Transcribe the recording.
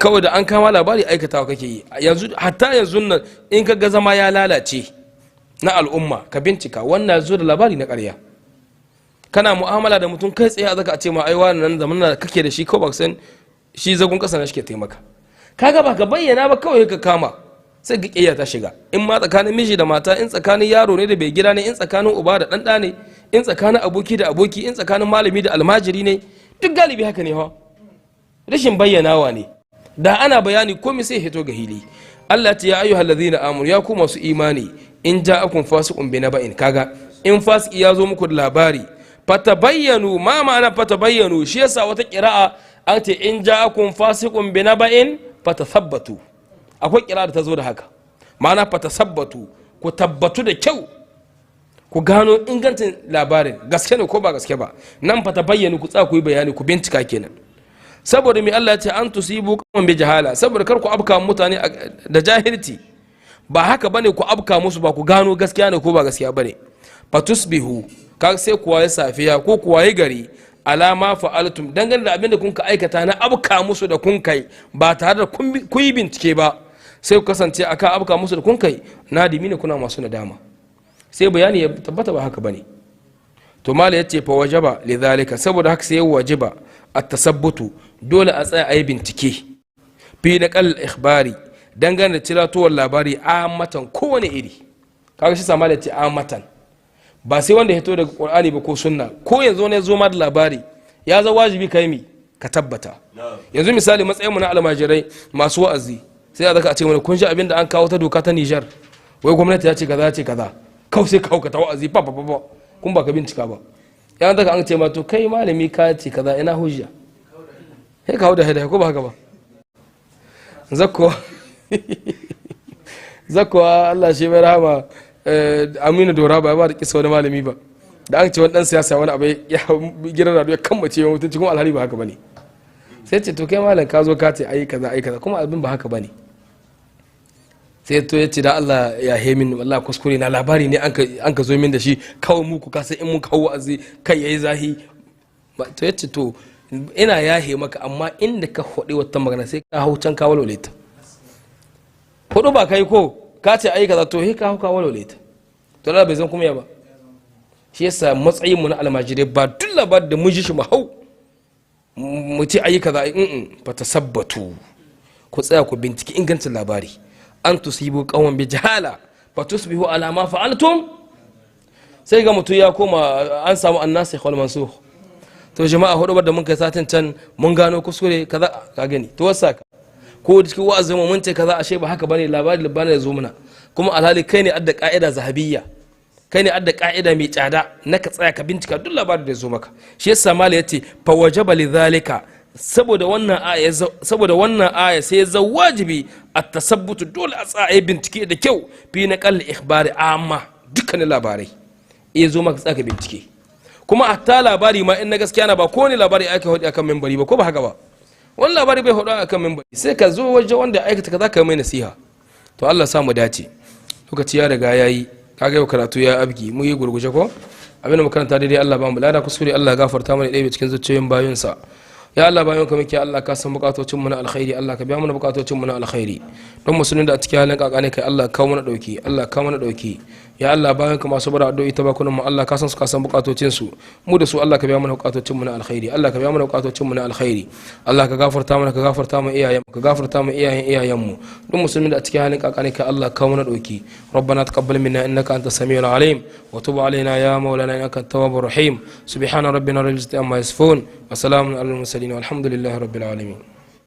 Kawai da an kama labari aikatawa kake yi. Yanzu hatta yanzu nan in ka ga zama ya lalace na al'umma, ka bincika wannan zo da labari na ƙarya. Kana mu'amala da mutum kai tsaye, a zaka a ce ma ai wannan zaman da kake da shi ko ba san shi zagon ƙasa na shi ke taimaka. Kaga ba ka bayyana ba, kawai ka kama sai ga ƙiyya ta shiga, in ma tsakanin miji da mata, in tsakanin yaro ne da bai gida ne, in tsakanin uba da ɗanɗa ne, in tsakanin aboki da aboki, in tsakanin malami da almajiri ne. Duk galibi haka ne. Ha, rashin bayyanawa ne. Da ana bayani komai sai hito ga hili. Allah ce: ya ayyuhal ladzina amanu, ya ku masu imani, in ja'akum fasiqun bi naba'in. Kaga in fasiki ya zo muku da labari, fatabayyanu. Ma ma'ana fatabayyanu? Shi yasa wata qira'a an ce in ja'akum fasiqun bi naba'in fatathabbatu. Akwai qira'a da ta zo da haka, ma'ana fatasabbatu, ku tabbatu da kyau, ku gano ingancin labarin, gaske ne ko ba gaske ba. Nan fatabayyanu, ku tsaya ku yi bayani, ku bincika kenan. Saboda mai Allah ya ce an tusibu qauman bi jahala? Saboda kar ku abka mutane da jahilci. Ba haka bane, ku abka musu ba ku gano gaskiya ne ko ba gaskiya bane. Fatusbihu, ka sai kuwa ya safiya ko kuwa ya gari, alama fa'altum, dangane da abin da kun ka aikata na abka musu da kun kai ba tare da kun yi bincike ba, sai ku kasance akan abka musu da kun kai nadimi ne, kuna masu nadama. Sai bayani ya tabbata ba haka bane. To mala yace fa wajaba lidhalika, saboda haka sai wajiba at-tasabbutu, dole a tsaya a yi bincike, fi naqal ikhbari, dangane da ciratowar labari, amatan, kowane iri. Kaga shi sama da ce amatan, ba sai wanda ya fito daga Qur'ani ba ko sunna. Ko yanzu wani ya zo ma da labari, ya zama wajibi kai mi ka tabbata. Yanzu misali, matsayin mu na almajirai masu wa'azi, sai a zaka a ce mana kun ji abin da an kawo ta doka ta Niger, wai gwamnati ya ce kaza, ya ce kaza. Kawai sai kawo ka ta wa'azi ba ba ba, kun ba ka bincika ba. Yan zaka an ce ma to kai malami ka ce kaza, ina hujja? Sai ka hau da haida, ko ba haka ba? Zakko zakkowa, Allah shi mai rahama, Aminu Dora ba ya ba da kisa wani malami ba da an ce wani dan siyasa wani abu ya gidan rado ya kammace mutunci, kuma alhali ba haka bane. Sai ce to kai malam, ka zo ka ce ayi kaza, ayi kaza, kuma abin ba haka bane. Sai to ya ce da Allah ya he min, wallahi kuskure na, labari ne an ka zo min da shi kawai. Muku ka sai in mun kawo wa'azi kai yayi zahi. To ya ce to ina yahe maka, amma inda ka faɗi wata magana sai ka hau can ka walwale ta. Hudu ba kai ko ka ce ayi kaza, to he ka hau ka walwale ta. To Allah bai zan kuma ya ba. Shi yasa matsayin mu na almajirai, ba duk labarin da mun ji shi mu hau mu ce ayi kaza in fa tasabbatu, ku tsaya ku binciki ingancin labari. An tusibu qauman bi jahala fa tusbihu ala ma fa'altum. Sai ga mutum ya koma an samu annasikh wal mansukh. To jama'a, hudu da mun kai satin can mun gano kuskure kaza, ka gani. To wasa ka ko cikin wa'azin mu mun ce kaza, ashe ba haka bane. Labari labari ya zo muna, kuma alhali kai ne adda ka'ida zahabiyya, kai ne adda ka'ida mai tsada na ka tsaya ka bincika duk labarin da ya zo maka. Shi yasa mala yace fa wajaba lidhalika, saboda wannan aya sai ya zama wajibi at tasabbutu, dole a tsaya bincike da kyau, fi naqal ikhbari amma, dukkanin labarai iya zo maka tsaka bincike. Kuma hatta labari ma in na gaskiya na, ba ko ne labari aka hudu akan membari ba, ko ba haka ba? Wani labari bai hudu akan membari, sai ka zo wajen wanda ya aikata kaza ka mai nasiha. To Allah sa mu dace. Lokaci ya riga yayi. Kaga yau karatu ya abki mu yi gurguje ko abin da makaranta daidai, Allah ba mu lada, kuskure Allah gafarta mana, ɗaya cikin zuciyoyin bayunsa. Ya Allah, bayan ka muke, Allah ka san bukatocin mu na alkhairi, Allah ka biya mana bukatocin mu na alkhairi. Don musulmin da a cikin halin kakane kai, Allah ka mana dauki, Allah ka mana dauki. Ya Allah, bayan ka masu bara addu'o'i ta bakunan mu, Allah ka san su, ka san bukatocin su, mu da su Allah ka biya mana bukatocin mu na alkhairi, Allah ka biya mana bukatocin mu na alkhairi. Allah ka gafarta mana, ka gafarta mu iyayen, ka gafarta mu iyayen iyayen mu. Don musulmin da a cikin halin kakane kai, Allah ka mana dauki. ربنا تقبل منا انك انت السميع العليم وتب علينا يا مولانا انك التواب الرحيم. سبحان ربنا رب العزه عما يصفون وسلام على المرسلين والحمد لله رب العالمين.